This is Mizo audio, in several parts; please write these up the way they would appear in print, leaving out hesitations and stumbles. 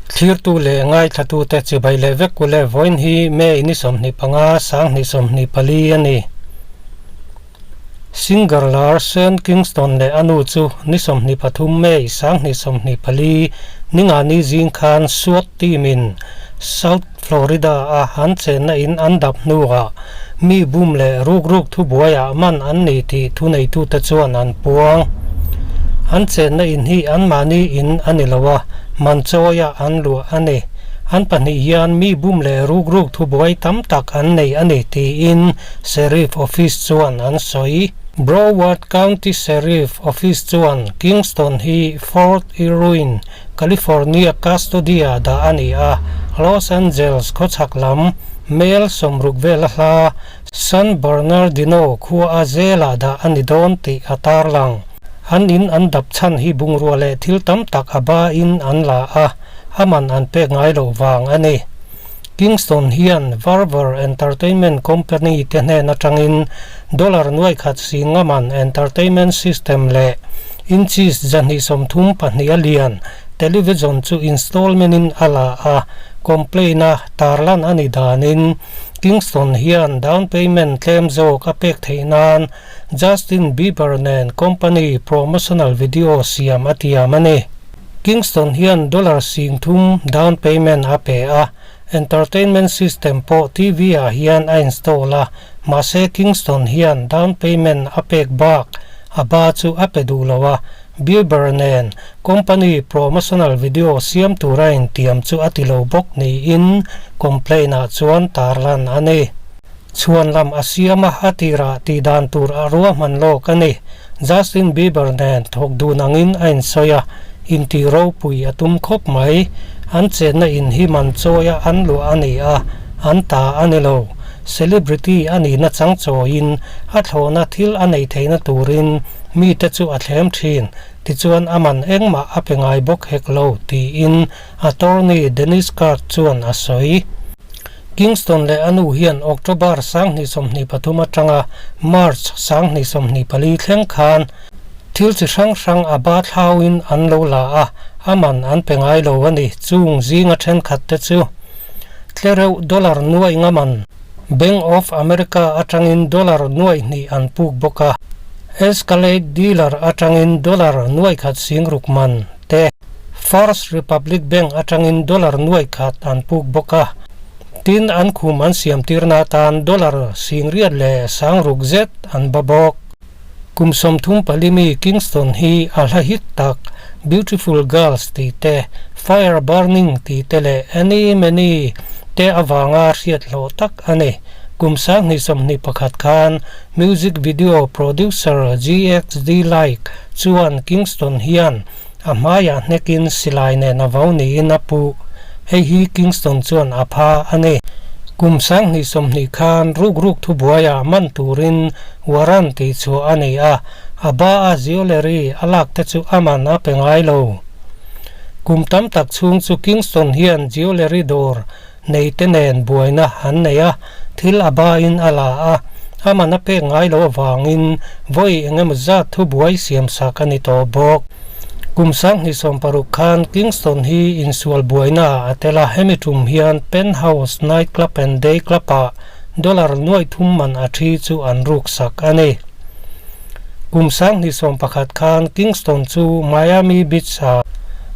Thlirtu leh ngaithlatute chibai leh vek ule vawiin hi May ni 25, 2024 a ni. Singer lar Sean Kingston leh a nu chu ni 23 May 2024 Ningani zing khan SWAT team in South Florida a an chenna in an dap hnuah mi bum leh rukruk thubuaiah man an ni tih thuneitute chuan an puang. An chenna in hi anmahni in a ni lo a, man chawiah an luah a ni. An pahnih hian mi bum leh rukruk thubuai tam tak an nei a ni tiin Sheriff Office chuan an sawi. Broward County Sheriff Office chuan Kingston hi Fort Irwin, California custody-ah dah a ni a, Los Angeles khawchhak lam mel 60 vela hla San Bernardino khua a zelah dah a ni dawn tih a tarlang. An in an dap chhan hi bungrua leh thil tam tak a ba in an la a, a man an pek ngai loh vang a ni. Kingston hian Varver Entertainment Company te hnen atangin dollar nuaikhat singaman entertainment system leh inches 232 a lian television chu installment in a la a, complaint a tarlan a ni danin Kingston hian down payment tlem zawk a pek theih nan Justin Bieber nen company promotional video siam a tiam a ni. Kingston hian dollar 30,000 down payment a pe a, entertainment system pawh TV ah hian a install a, mahse Kingston hian down payment a pek bak a ba chu a pe duh lo a, Bieber nen company promotional video siam tura intiam chu a ti lo bawk niin complaint ah chuan tarlan a ni. Chhuan lam a siam a, a tirah tih dan tur a ruahman lawk a ni. Justin Bieber nen thawk dun angin a insawi a, intih ropui a tum khawp mai. An chenna in hi man chawia an luah a ni a, an ta a ni lo. Celebrity a nihna chang chawiin a thlawhna thil a neih theihna turin mite chu a thlem thin, tichuan a man engmah a pe ngai bawk hek lo, tiin attorney Dennis Card chuan a sawi. Kingston leh a nu hian October 2023 atanga March 2024 thleng khan thil chi hrang hrang a ba thlauin an lo la a, a man an pe ngai lo a ni. Chung zinga thenkhat te chu tlereuh dollar nuai nga man Bank of America atangin dollar 2,000 an puk bawk a, Escalade dealer atangin dollar 1,600 man te. First Republic Bank atangin dollar 1,000 an puk bawk a, tin an khum an siam tirna atan dollar 8,600 zet an ba bawk. Kum 34 mi Kingston hi a hla hit tak Beautiful Girls tih te, Fire Burning tih te leh Any Many te avanga hriat hlawh tak a ni. Kum 2021 khan music video producer GXD Like chuan Kingston hian A hmaiah hnekin silai nen a vo niin a puh. Hei hi Kingston chuan a pha a ni. Kum 2020 khan rukruk thubuaiah man turin warrant tihchhuah a ni a, a ba a jewellery a lak te chu a man a pe ngai lo. Kum tam tak chhung chu Kingston hian jewellery dawr nei te nen buaina an nei a, thil a ba in a la a, a man a pek ngai loh avangin vawi engemaw zat thubuai siam sak a ni tawh bawk. Kum 2016 khan Kingston hi insual buaina ah a tel a, hemi tum hian Penthouse Night Club and Day Club ah dollar 3,000 man a thi chu an ruk sak a ni. Kum 2011 khan Kingston chu Miami Beach ah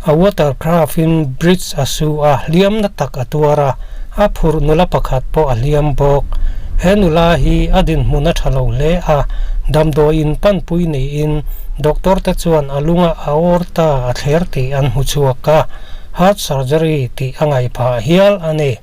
a watercraft in bridge a su a, hliamna tak a tuar a, a phurh nula pakhat pawh a hliam bawk. He nula hi a dinhmun a tha lo hle a, damdawiin panpui niin doctor te chuan a lunga aorta a thler tih an hmu chhuak a, heart surgery tih a ngaih phah hial a ni.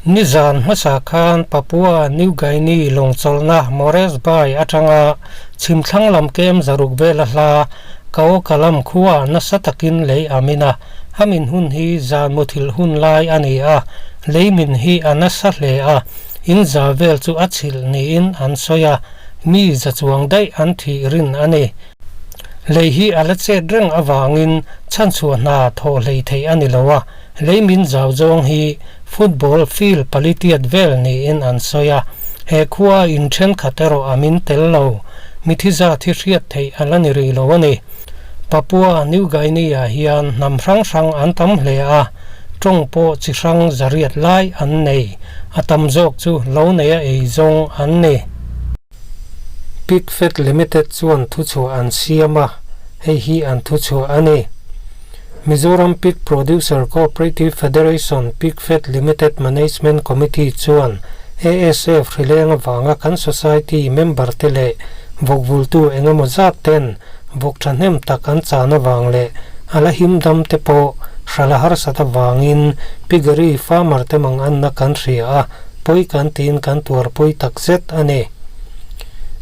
Nizan hmasa khan Papua New Guinea lawngchawlhna Moresby atanga chhimthlang lam kem 600 vela hla Kaokalam khua nasa takin lei a min a, a min hun hi zan muthilh hun lai a ni a, lei min hi a nasa hle a, in za vel chu a chhilh niin an sawi a, mi za chuang daih an thih rin a ni. Lei hi a la chet reng avangin chhanchhuah hna thawh hlei theih a ni lo a, Lei min zau zawng hi football field palitiat vel niin an sawi a, he khua in thenkhat erawh a min tel lo. Mithi zat hi hriat theih a la ni rih lo a ni. Papua New Guinea-ah hian hnam hrang hrang an tam hle a, tawng pawh chi hrang zariat lai an nei. A tam zawk chu lo neia ei zawng an ni. Pigfed Limited chuan thuchhuah an siam a, hei hi an thuchhuah a ni. Mizoram Pig Producer Cooperative Federation Pigfed Limited Management Committee chuan ASF hrileng avanga kan society member te leh vawkvultu engemaw zat ten vawk thahnem tak an chan avang leh a la him dam te pawh hrala harsat avangin piggery farmer te manganna kan hria a, pawi kan tiin kan tuarpui takzet a ni.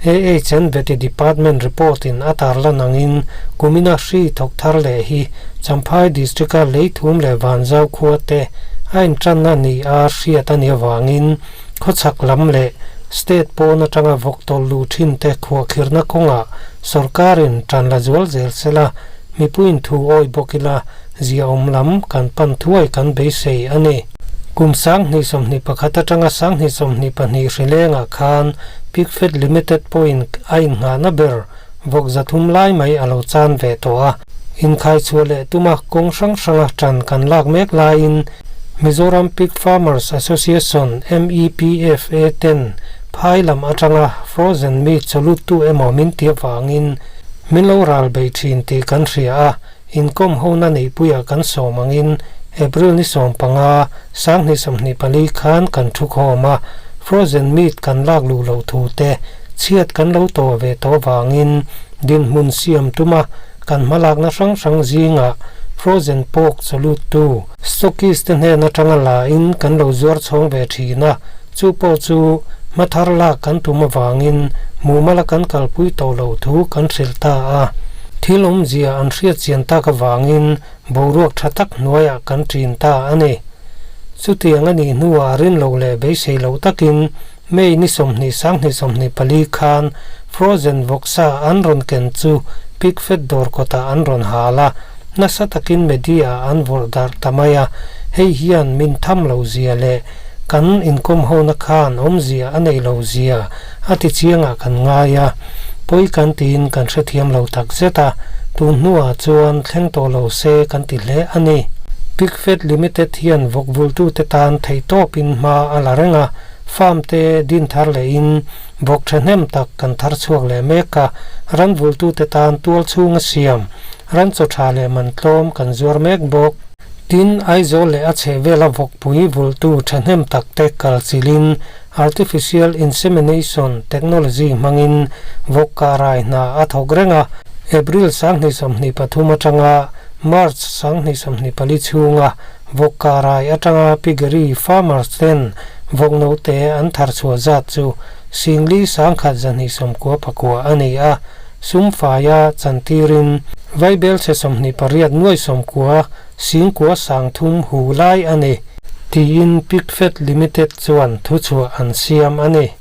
AHN Vety Department report in a tarlan angin kumina hri thawk thar leh hi Champhai District a Leithum leh Vanzau khua te a intanna ni a hriat a nih avangin khawchhak lam leh state pawn atanga vawk tawlh luh thin te khuahkhirhna kawngah sorkarin tan la zual zel sela mipuiin thu awi bawk ila ziaawm lam kan pan thuai kan beisei a ni. Kum 2021 atanga 2022 hrilengah khan Pigfed Limited pawhin a innghahna ber vawk 300 lai mai a lo chan ve tawh a. Inkhaichhuah leh tuma kawng hrang hranga tan kan lak mek laiin Mizoram Pig Farmers Association, MEPFA, ten phai lam atanga frozen meat chawluttu emaw min ti avangin min lo ral bei thin tih kan hria a. Inkawm hona neihpuiah kan sawm angin April ni 15, 2024 khan kan thu khawm a, frozen meat kan lak luh loh thu te, chhiat kan lo tawh ve tawh vangin dinhmun siam tuma kan hmalakna hrang hrang zingah frozen pork chawluttu stockist te hnen atanga la in kan lo zuar chhawng ve thin a, chu pawh chu hmathar lak kan tum avangin mumal a kan kalpui tawh loh thu kan hrilh ta a. Thil awmzia an hriat chian tak avangin boruak tha tak hnuaiah kan ṭin ta a ni. Chutiang a nih hnuah rin loh leh beisei loh takin May ni 20 2024 khan Frozen vawksa an rawn ken chu Pigfed dawr kawtah an rawn hal a, nasa takin media an vawrh darh ta mai a, hei hian min tham lo zia leh kan inkawm hona khan awmzia a nei lo zia a ti chiangah kan ngai a, pawi kan tiin kan hrethiam lo tak zet a, tun hnuah chuan thleng tawh lo se kan ti hle a ni. Pigfed Limited hian vawkvultute tan theihtawpin hma a la reng a, farm te din thar lehin vawk thahnem tak kan thar chhuak leh mek a, ranvultute tan tual chhunga siam ran chaw tha leh man tlawm kan zuar mek bawk. Tin, Aizawl leh a chhehvela vawkpui vultu thahnem tak te kal chilhin Artificial Insemination technology hmangin vawk kahrai hna a thawk reng a, April 2023 atanga March 2024 chhunga vawk kahrai atanga piggery farmers ten vawk note an thar chhuah zat chu 10,000 129 a ni a, sum faia chantirin vaibelchhe 28 nuai 90 9,300 hu lai a ni. Tiin Pigfed Limited chuan thuchhuah an siam a ni.